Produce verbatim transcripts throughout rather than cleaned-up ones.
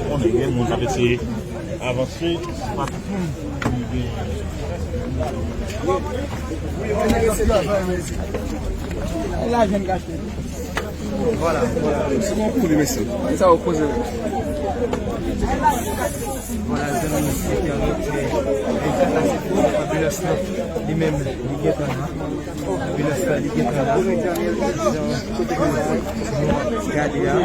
Konnen gen moun k ap eseye avanse, se pa tout moun ki gen. Vwala, vwala. Se bon pou li, mesye. Sa w poze. Vwala, zanmi entènot, e, e, sa la se pou anbilans lan li menm, li gentan la. Anbilans la, li gentan la. Jan, gade a.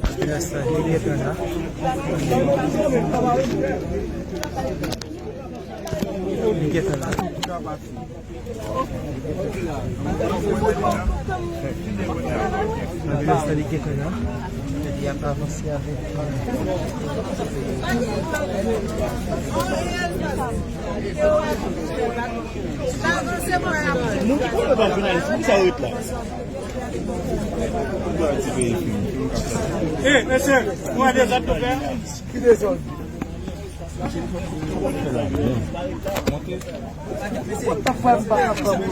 Anbilans la, li gentan la. Li gentan la. Anbilans la, li gentan la. Li ap avanse avèk. Moun ki konnen pa jounalis, moun sa yo ret la. Hey, mesye, nou wè dezòd nou fè? Ki dezòd? Monte. What the fuck, m pa kapab, m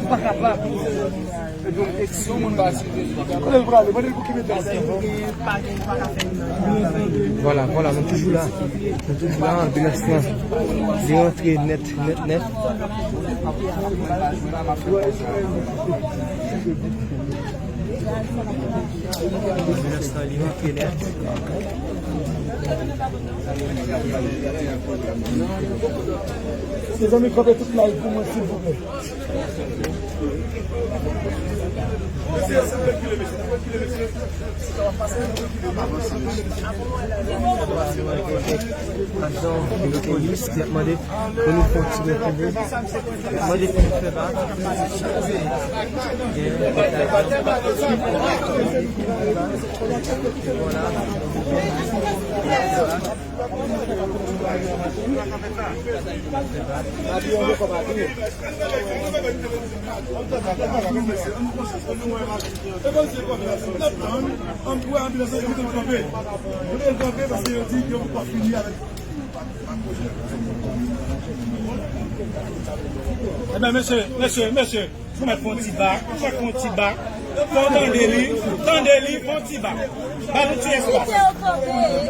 pa kapab. Kote l prale? Mande l pou ki mete l. Vwala, vwala, nou toujou la. Nou toujou la, anbilans lan. Li rantre nèt, nèt, nèt. Anbilans lan, li rantre nèt. Mezanmi, kanpe tout live pou mwen, silvouplè. Ajan de polis ki ap mande pou nou fè yon ti rekile. Mande pou nou fè bak. Gen Ebyen, mesye, mesye, mesye. Fò mèt fè yon ti bak, fò fè yon ti bak. Fò tande li, tande li, fè yon ti bak. Ba nou ti espas.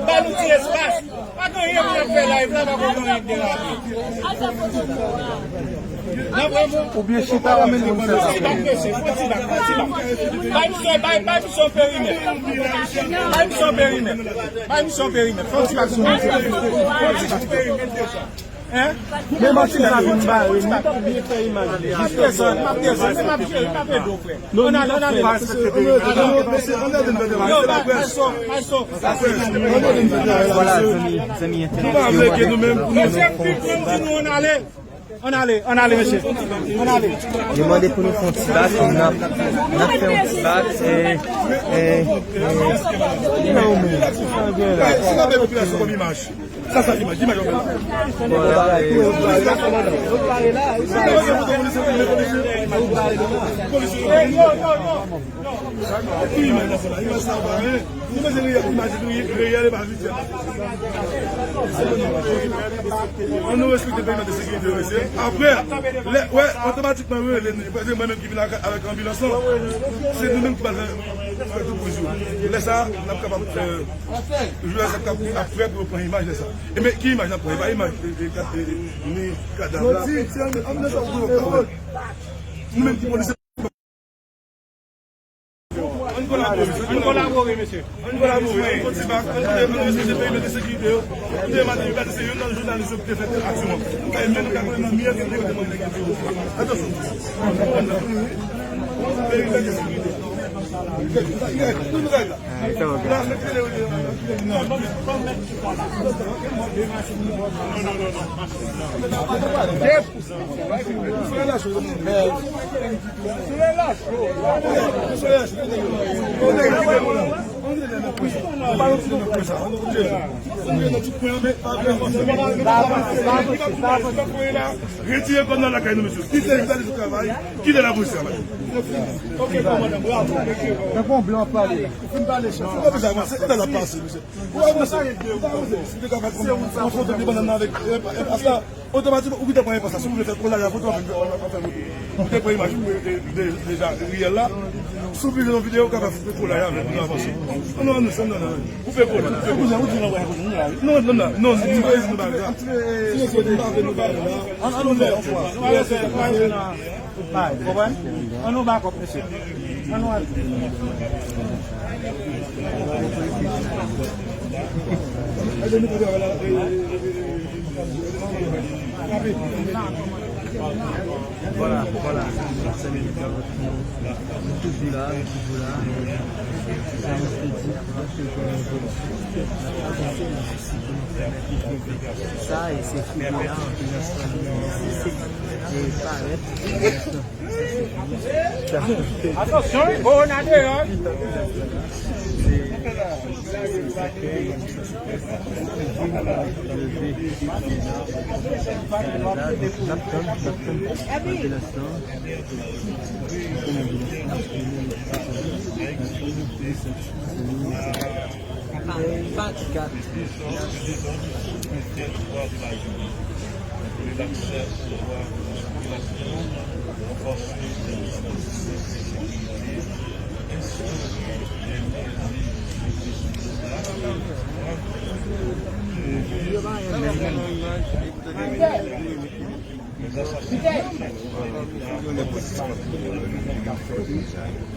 Ba nou ti espas. Pa gen anyen pou n ap fè live la, pa gen anyen k derape. Oubyen chita, ou menm moun fè sa. Fè yon ti bak, mesye, fè yon ti bak, fè yon ti bak. Bay misye, bay, bay misye yon perimèt. Bay misye yon perimèt. Bay misye yon perimèt. Fè yon ti bak sou misye. Fè yon ti bak. Hein? Men machin sa vin bare, nou t ap byen fè imaj li. M ap desann, m ap desann, men m ap jere, m ap ede w, frè. Ann ale, ann ale. Yo, bay, bay so, bay so. Vwala, zanmi, zanmi entènot yo, nou mande pou nou fè yon ti bak. Ann ale, ann ale, mesye. Ann ale. Yo mande pou nou fè yon ti bak, n ap, n ap fè yon ti bak, e, e, e, non, men, sa gen la. Sa, sa imaj, imaj yo fè la. Vwala, e, imaj la fè la, imaj sa pa anyen. Nou bezwen imaj reyèl, e pa vityèl. Ann nou respekte perimèt de sekirite yo, mesye. Apre, lè, wè, otomatikman, yo rele nou. Paske mwen menm ki vin ak, avèk anbilans lan, se nou menm ki pral fè, fè tout pou yo. Lè sa, n ap kapab, e, Jounalis ap, ap, ap prè pou yo pran imaj lè sa. E men ki imaj n ap pran? E pa imaj, e, e, e, ni kadav la. Jodi, se ann, ann nan sa pou yo ka wè. Nou menm ki polis. Ann kolabore, mesye. Ann kolabore, mesye. Ann kolabore. Ann fè ti bak, ann, ann respekte perimèt de sekirite yo. Ann demande yo gade se youn nan jounalis yo ki te fè tèl aksyon an. Kay men nou ka konnen nan miyè ki te kote mwen nèg yo. Atansyon. Perimèt de sekirite. Gade, gade, gade, gade. Retire kò nan lakay nou, mesye. Kite li al travay, kite lapolis travay. Ok, kòmandan, bravo. Tankou yon blan pale. Ou pa bezwen avanse, kite l ap pase, mesye. Ou pa avanse. Ou pa avanse. Si te ka fè kòm yon foto de bannann nan avèk, e, e, pasta. Otomatikman, ou kite pran enpas la. Si w vle fè kolay avè l, w ap fè, w ap fè foto. Ou te pran imaj de, de, de, deja, riyèl la. Si w vle yon videyo, ou ka fè kolay avè l, pou nou avanse. Non, non, non, non, non. Ou fè kolay, ou fè kolay. Ou di nan wè kote nou la, wi. Non, non, non, non, nou pa vle nou bagay la. Si nou pa vle nou bagay la. An, an, nou fè yon fwa. Bay, konprann? An nou ba kòb, mesye. An nou al. Vwala, vwala. Nou toujou la, nou toujou la. Sa, nou te di, sa, e se figi la, anpil nan sa, e parèt. Atansyon, wi, bon, n a deyò, wi.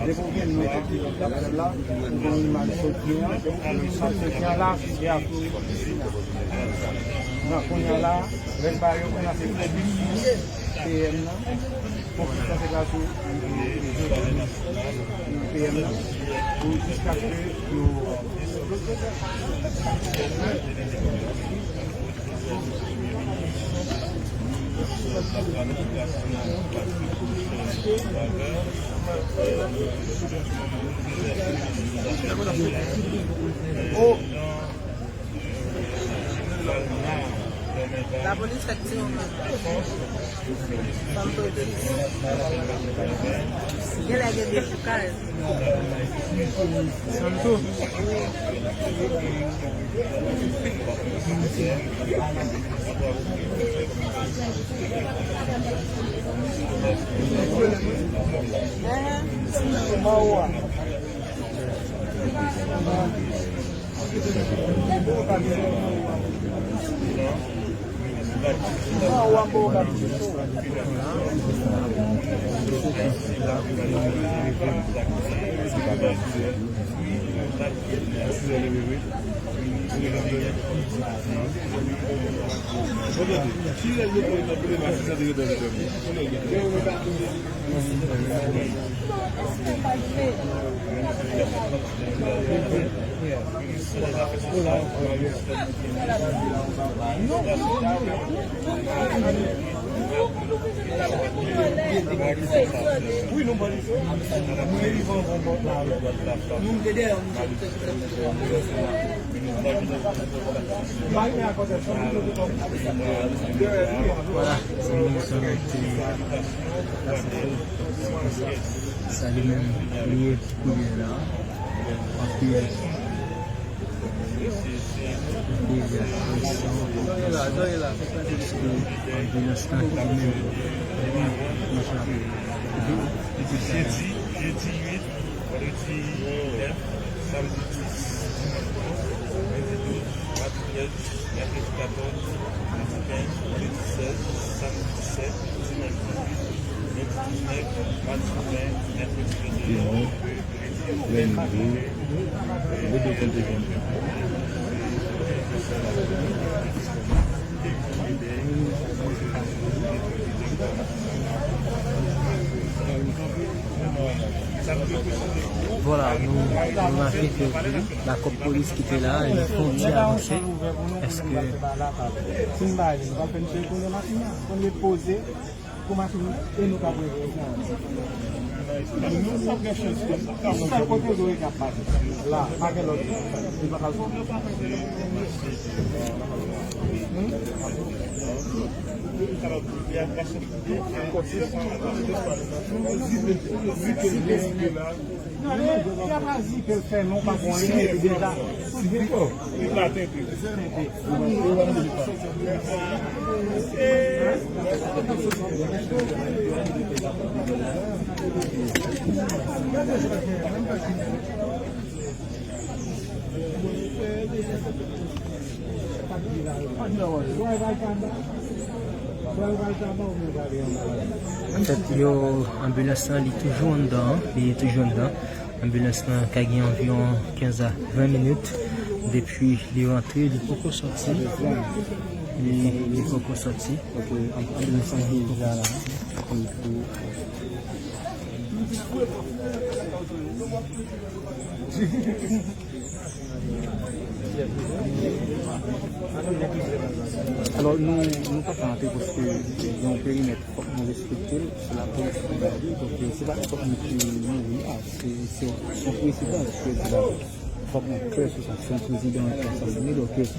Depi w gen nou epi w ap fè la, ou gen imaj soti an, sa soti an la, se a. Nan kounye a la, rès bagay yo kounye a se pwodui P M nan. Bon, sa se ka sou P M nan. Pou jiskaske yo Lapolis fèk tire yon moun. Santo dis. Genlè gen dechoukaj. Santo. Vwala, se moun sa yo te pase. Sa li menm li ye kounye a la. Anpil, anpil represyon, anpil anbyans la ki menm nou chape. Jedi, jedi uit, vandredi nèf, samdi dis, lendi douz, madi trèz, mèkredi katòz, jedi kenz, vandredi sèz, samdi disèt, dimanch dizuit, lendi diznèf, madi ven, mèkredi venteyen, lendi Vwala, nou, nou remake ke la kòp polis ki te la, li fè yon ti avanse. Èske Pou mache nou, e nou ka pran referans. Nou p ap gen chans. Sa kote yo dwe ka pase. La, pa gen lòt. Li pa ka sou. Gade, y ap razi ke l fè non pa konyen, epi deja. Anfèt, yo, anbilans lan, li toujou anndan, li toujou anndan. Anbilans lan ka gen anviwon kenz a ven minit depi li rantre, li poko sòti. Li, li poko sòti. Ok, anbilans lan deja la. Alò, nou, nou pa ka antre paske gen yon perimèt, fòk nou respekte l, se lapolis ki gade, donk, se pa nenpòt moun ki mouri a, se, se, se yon prezidan ki pèdi lavi. Fòk nou klè sou sa, se yon prezidan ki asasine, donk, gen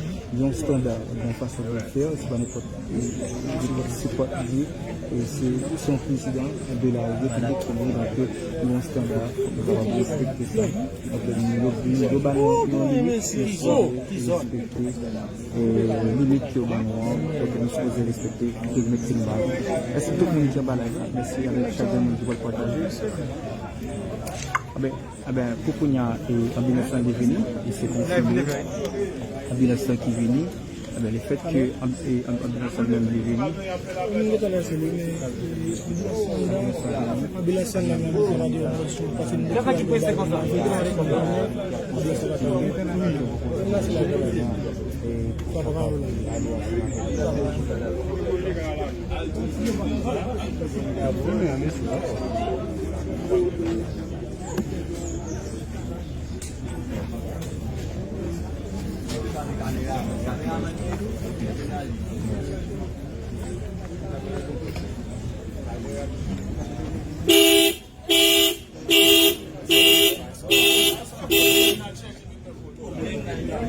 yon estanda nan fason de fè, se pa nenpòt, e, nenpòt sipòt li ye, e se, se yon prezidan de la repiblik ke nou, donk, gen yon estanda, fòk nou kapab respekte sa. Donk, nou, nou, nou ba nou yon limit, nou respekte, e, limit ke yo ba nou an, donk, nou sipoze respekte perimèt ke nou ba yo. Mèsi tout moun ki anba live la, mèsi avèk chak grenn moun ki pral pataje. Amen. Eben, pou kounye a, e, anbilans lan li vini, e se konfime. Anbilans lan ki vini, eben, lefèt ke anb-, e, anb-, anbilans lan menm li vini. Moun gentan lanse li, men, e, anbilans lan, anbilans lan la, men, se pa de yon pase nou. Anbilans lan la, e, pa, pa, pa,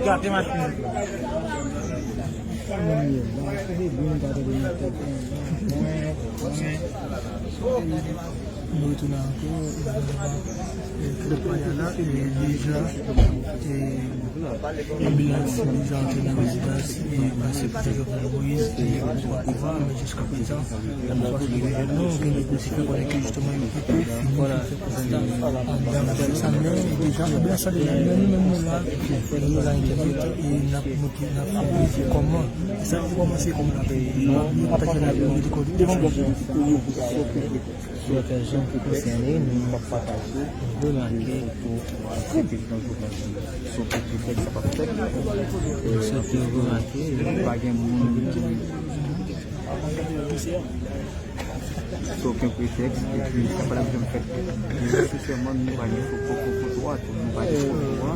Gate machin. Nou retounen ankò, e, klèb pa la, e, deja, e, anbilans deja antre nan rezidans, e, ansyen prezidan Jovenel Moïse, e, Kouva, men jiskaprezan, nou gen de plis ki fè konnen ke jisteman yo poko fini fè konstan anndan sa, men deja anbilans sa deja, men nou menm nou la, nou la entèprete e n ap monte, n ap fè kòman sa pou kòmanse, kòman n ap fè, nou pataje la pou nou devan. Sou okazyon ki konsène nou, nou remake, nou sot remake, nou pa gen moun ki sou okenn pretèks, epi sa pa t ap janm fèt. Nesesèman, nou pa gen foto, foto a tou, nou pa gen foto a.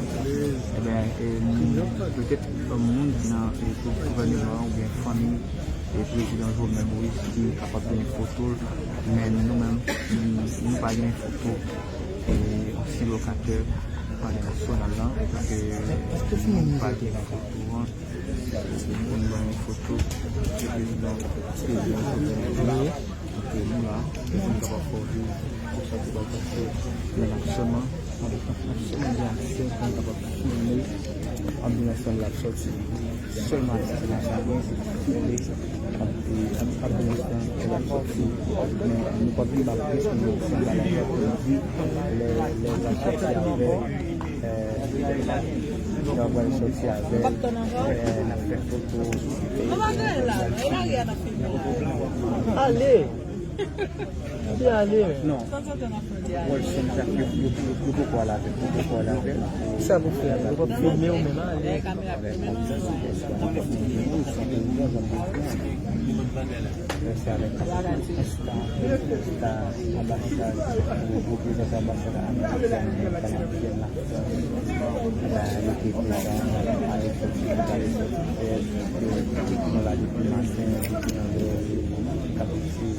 Eben, e, nou, petèt, moun ki nan, e, gouvèneman an oubyen fanmi, e, prezidan Jovenel Moïse ki kapab gen foto l, men nou menm, nou, nou pa gen foto, e, ansyen lokatè palè nasyonal la, paske nou pa gen foto an. Pou nou bay yon foto de prezidan, prezidan Jovenel la. Donk, nou la, pou nou kapab fè w viv tout sa ki pral pase nan laksèman, avèk laksèman gen aksè pou nou kapab filme anbilans lan lè l ap sòti. Sèlman aksè sa nou gen, se pou filme anbilans lan lè l ap sòti. Men nou p ap gen ba plis moun sa ba la pou nou di lè, lè l ap sòti avè l. Yo pral sòti avè l, e, n ap fè foto. Nou pa gen la, e lari a n ap filme la. Ale! Di ale, men. Non. Tanzantan n ap fè di ale. Wòlson Jacques, yo, yo, yo, yo poko al avè l, yo poko al avè l. Sa pou fè? Yo p ap filme w menm, ale. Mèsi avèk sta, sta anbasad, reprezantan anbasad amerikèn, kanadyèn, Lafrans, e, yo te prezan, ale sòti, ale sòti fèt, yo, nou la depi maten, depi nan lè, k ap isi,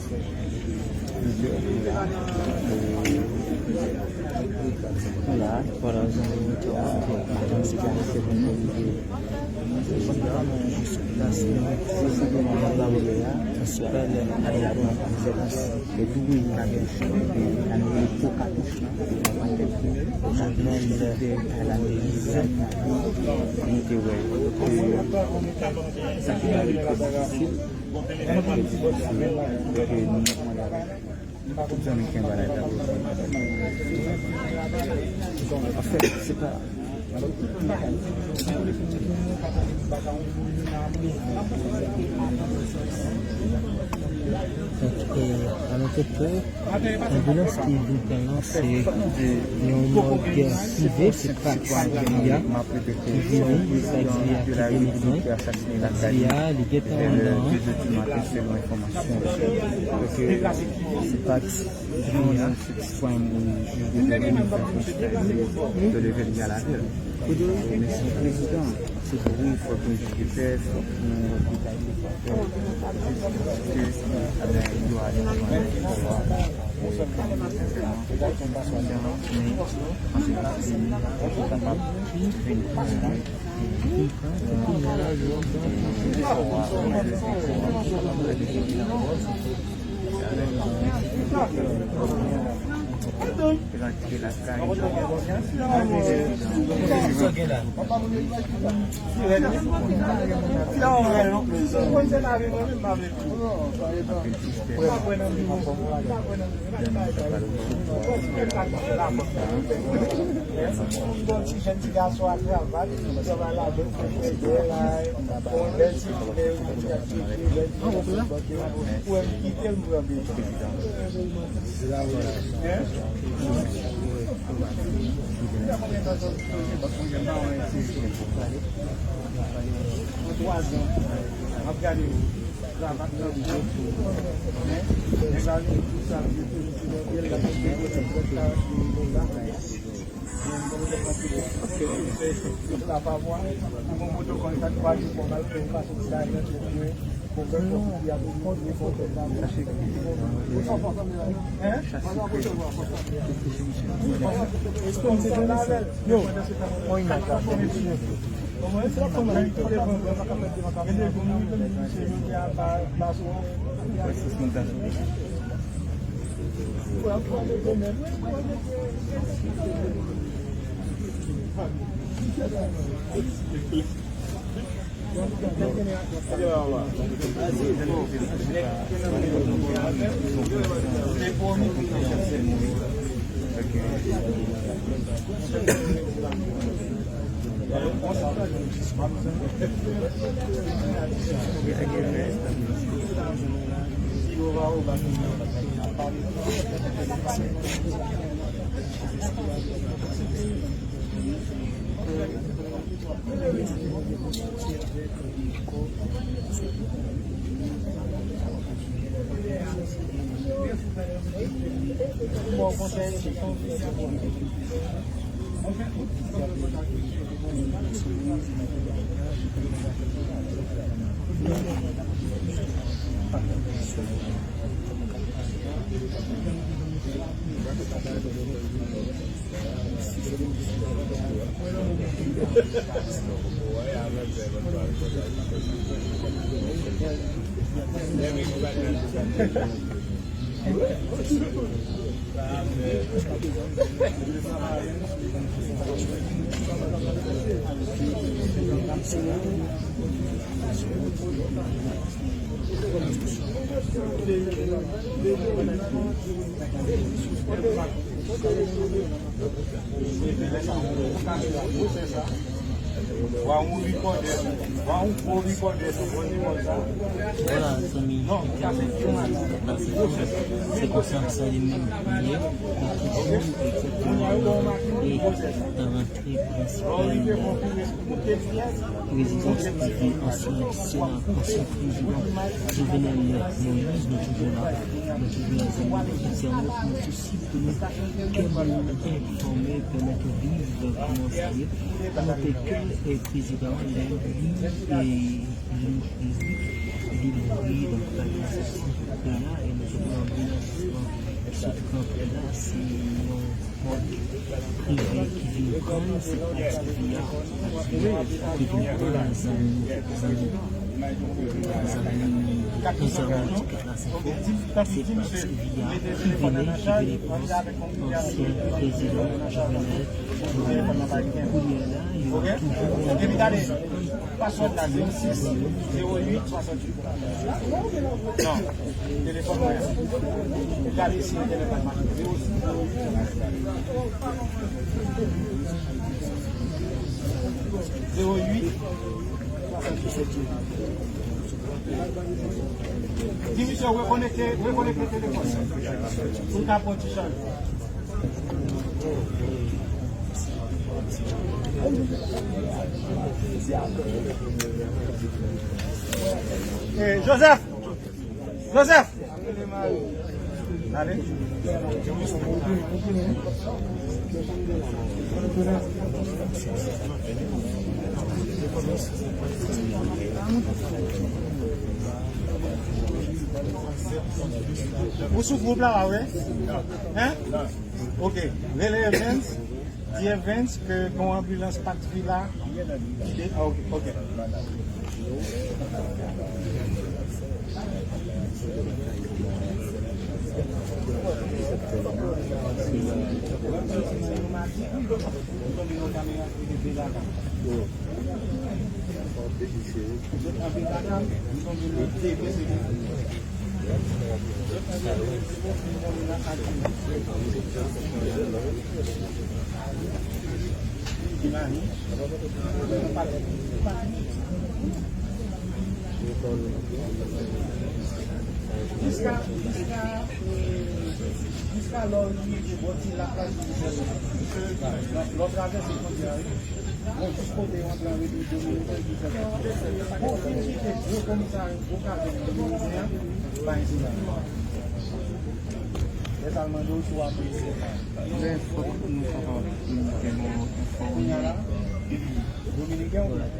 La, pandan zanmi nou te ap madanm se ka se bon. Prensipalman, ale a pran konsekans de tou peyi k ap gen chòk, e anile po katouch lan, nan pakèt de la meri, nou te wè, e sa ki ba li trè difisil, trè difisil, e nou mande avè tout zanmi ki gen bagay la pou yo fè. Anfèt, se pa Donk, e, ann nou te pè, anbilans ki vin pran nan se yon mòg prive, se pa X V A ki vini, se pa X V A ki vini pran. X V A, li gentan anndan an. Se pa X V A. Sitwayen Moyiz, jij de pè, vini fè konsta de leve l a lavil. Men se prezidan, se pou wi, fòk gen jij de pè, fòk gen yon lòt detay ke fòk fè. Jiskaske, e, yo ale nan pouvwa, e, swadan, men, an se pa vini, yo kapab vin konsa. Bon, ti jèn ti gason a travay, li travay ladan, fè bèl bagay, bon, bèl ti fi, bèl ti fi, bèl ti fi, bèl ti fi, pou m kite l, m pran bebe. Hein? An twa zan, m ap gade kravèt nan do. Men, nèg la vin di sa, li te di, l ap mete l la. Vwala, zanmi entènèt, se konsa sa li menm li ye. Li toujou egzakteman la. E nan rantre prensipalman prezidans prive ansyen, ansyen, ansyen prezidan Jovenel Moïse, nou toujou la. Nou toujou la, zanmi entènèt, nan sousi pou nou kenbe w enfòme pandan ke viv kòman sa ye. Note ke, e, prezidan an, li, e, li, li, li mouri, donk, pa gen sousi pou peyi a, e nou te pran anbilans, bon, Sot kanpe la, se yon pòt prive ki vin pran l, se Activia. Activia ki vin pran l, zanmi, zanmi, zanmi, zanmi Ticket La Senfo. Se Activia ki vini, ki vini pran ansyen prezidan Jovenel Moïse. Kounye a la, yo toujou nan Paswòd la, zewo sis, zewo uit, swasanntuit. Non, telefòn mwen an. Gade si entènèt la mache. Zewo sis, zewo uit, swasanntuit. Di misye rekonekte, rekonekte telefòn. Pou l ka pran ti chaj. Eh, Joseph! Joseph! Ale. Ou sou gwoup la, wi? Hein? Ok. Rele Evans. Di Evans ke gon anbilans pati la. Ah, ok, ok. Jiska, jiska, jiska lè w rive bò ti lak la, lè w travèse fwontyè a, wi. Bon, jis kote yo antre an Repiblik Dominiken ki fè sa. Bon, si w kite gwo komisarya, gwo kazèn dominiken an, pa gen sila. Lè sa l mande w si w apresye sa. Men fòk nou kapab gen yon enfòme. Dominiken ou blan?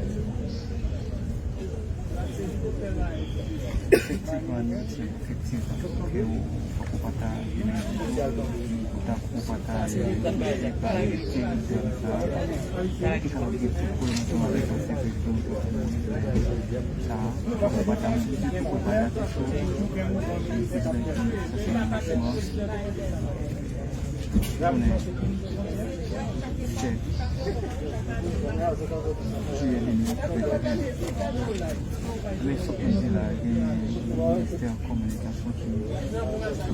Efektivman, Efektivman, ke w, fòk ou pa ta gen, ou ta, ou pa ta, eh, ba tèritwa sa, ki kapab gen tout pwoblèm ansanm avèk ansyen prezidan sa, fòk ou pa ta, ou pa ta touche, eh, prezidan ki sa se yon lansman. Konnen, chèf, jiyè de mil venteyen. Men sot mwen di la, gen ministè kominikasyon ki,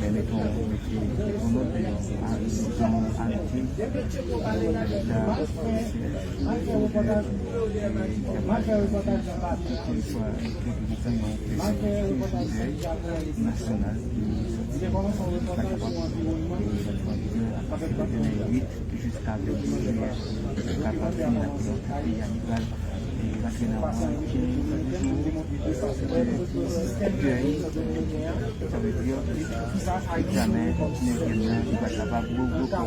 men meton, mete, mete yon nòt deyò, a, yon arete, leta, nasyonal ki sou tèritwa kapab jiska venn jiyè, kapab vin ak yon peyi a li pral, e, rantre nan yon kenz jou de dèy, sa vle di, egzamen nevyèm nan, li pral kapab revoke osi.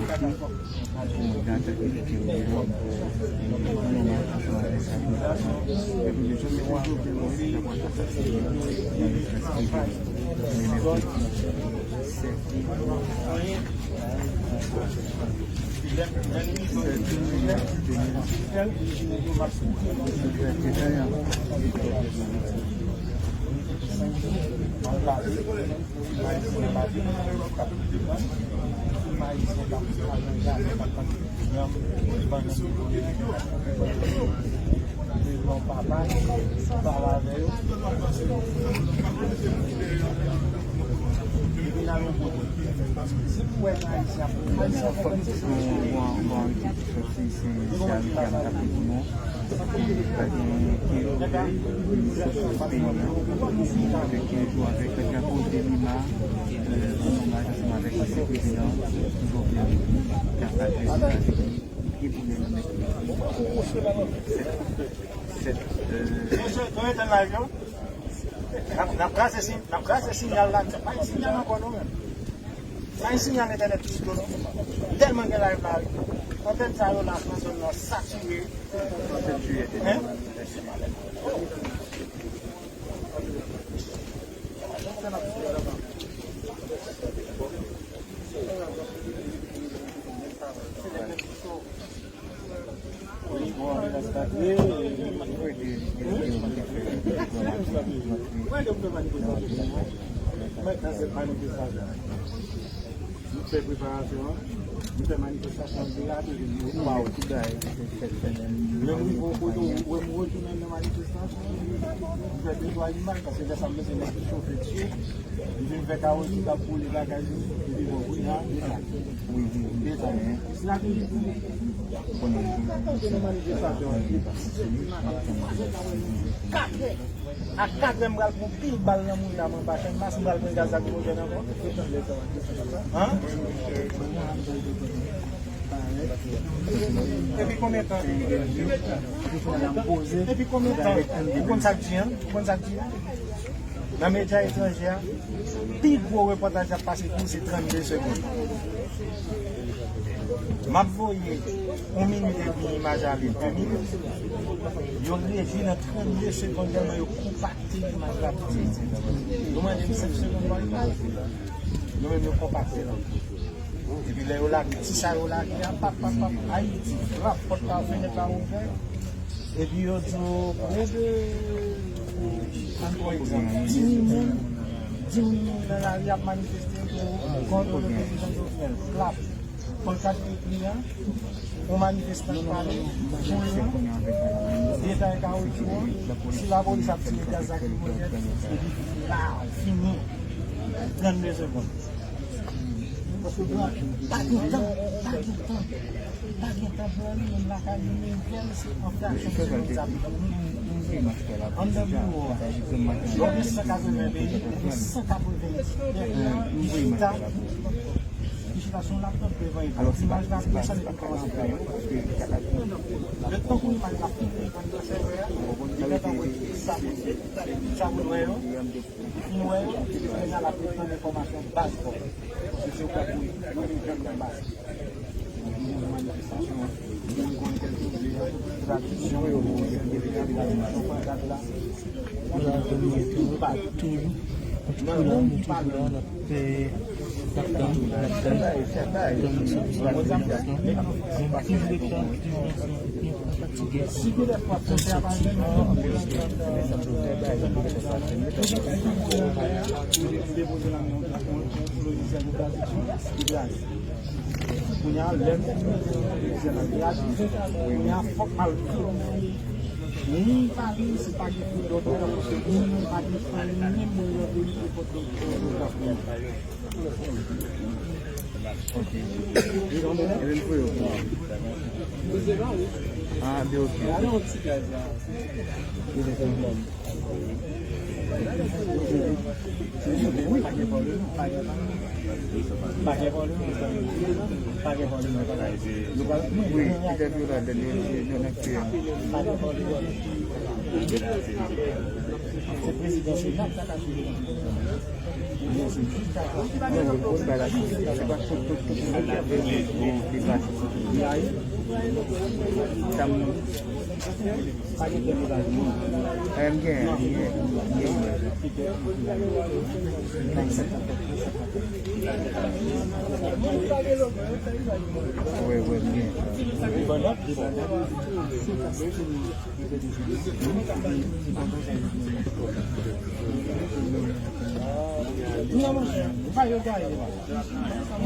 Ayisyen pa vin, k ap defann, si m ayisyen k ap al nan jaden, k ap tann yon bann moun devan yon papa, pale avè yo. Epi n al yon kote. Si pou wè yon ayisyen ap, ayisyen fòk se yon bon, bon, Se, se, se arete a m t ap di nou. E pa gen kenz jou pou peyi a. Ke kenz jou avèk drapo de Lima, e, an omaj ansanm avèk ansyen prezidan Jovenel Moïse, k ap pale avèk li. Gen pwoblèm nan men peyi a. Sèt, sèt, e, N ap, n ap kraze si-, n ap kraze siyal la, n ap pa gen siyal ankò nou menm. Pa gen siyal entènèt isit non. Tèlman gen live la, antèn sa yo la nan zòn nan satire. Hein? Mèsi, malè. Sa n ap fè la? Yo fè manifestasyon. Mwen nan sèt manifestasyon. Nou fè preparasyon an. Nou fè manifestasyon an, nou rate vin nou pa wè. Lè m rive yon kote, ou wè m retounen nan manifestasyon. Nou fè de twa imaj, paske lè sa m bezwen nèg ki chofe tchip. Li vin fè kawotchou k ap boule bagay li. Epi bon, kounye a, e sa. E sa. Estrateji pou nou. Konnen nou nan manifestasyon an. Katè. A katrè m pral pran pil bal nan mouda m anba Channmas, m pral pran gaz lakrimojèn ankò. An? Epi konbyen tan? Epi konbyen tan? Ou konn sa k di an? Ou konn sa k di an? Nan medya etranje a, pi gwo repòtaj y ap pase pou se trannde segonn. M ap voye yon minit edmi imaj ale, de minit. Yo redui nan trannde segonn tèlman yo konpakte imaj la. Yo mande m senk segonn pa imaj. Yo menm yo konpakte l ankò. Epi lè yo lage ti sa yo lage a, pap, pap, pap, Ayiti, frap, pòt la, fenèt la ouvè. Epi yo di w, plen de, ann pran egzanp, di mil moun, di mil moun nan lari ap manifeste pou kont le prezidan Jovenel. Klap. Pankat ekri a, yon manifestan k pale, foul lan, detay kawotchou an, si lapolis ap tire gaz lakrimojèn, epi la, fini. Trannde segonn. Paske pa gen tan, pa gen tan, pa gen tan pou anyen, menm lakay nou, menm kè l, se anfè aksyon de sou WhatsApp. Anndan biwo a, yo gen san katreven peyi, yo gen san katreven ki chita, ki chita sou laptòp devan ekran. Imaj la desann epi kòmanse fè yo. Letan pou imaj la fini pran nan sèvè a, li gentan voye sa pou, sa pou nou wè yo. Fin wè, kounye a l ap ret tann enfòmasyon baz kò. Paske se ou k ap voye, mwen menm jan m nan baz. Manifestasyon, moun konn kèlke tradisyon, tradisyon, pankat la. Toujou, toujou la, nou toujou la, n ap fè, n ap tann, n ap tann, tann sòti sou lapolis lan. Nou toujou ret la, nou toujou ansanm. Kounye a, lè m fin mete lòt lojisèl nan gradi, kounye a, fòk m al filme. Moun pale, se pa gen pou lòt tan, paske moun nan pa gen fanmi, menm mwen nan peyi, se fòk lòt tan. Ok. Ebyen, voye yo pou mwen. Ah, byen, ok. Wi, petèt yo la, de, de, de, de, de, Se prezidan Sena k ta ka swiv. Non, monchè, ou pa yo gaye,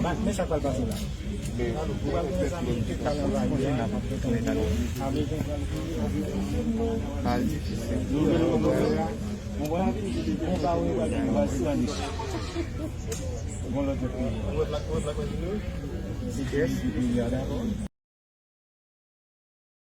men sa k pral pase la. Ou pral pran sa, men tout talè, ou pa yo. Al difisil. Ou wè, ou pa wè, ou pa yo, ou pa yo. Bon, lòt yo. Zikès.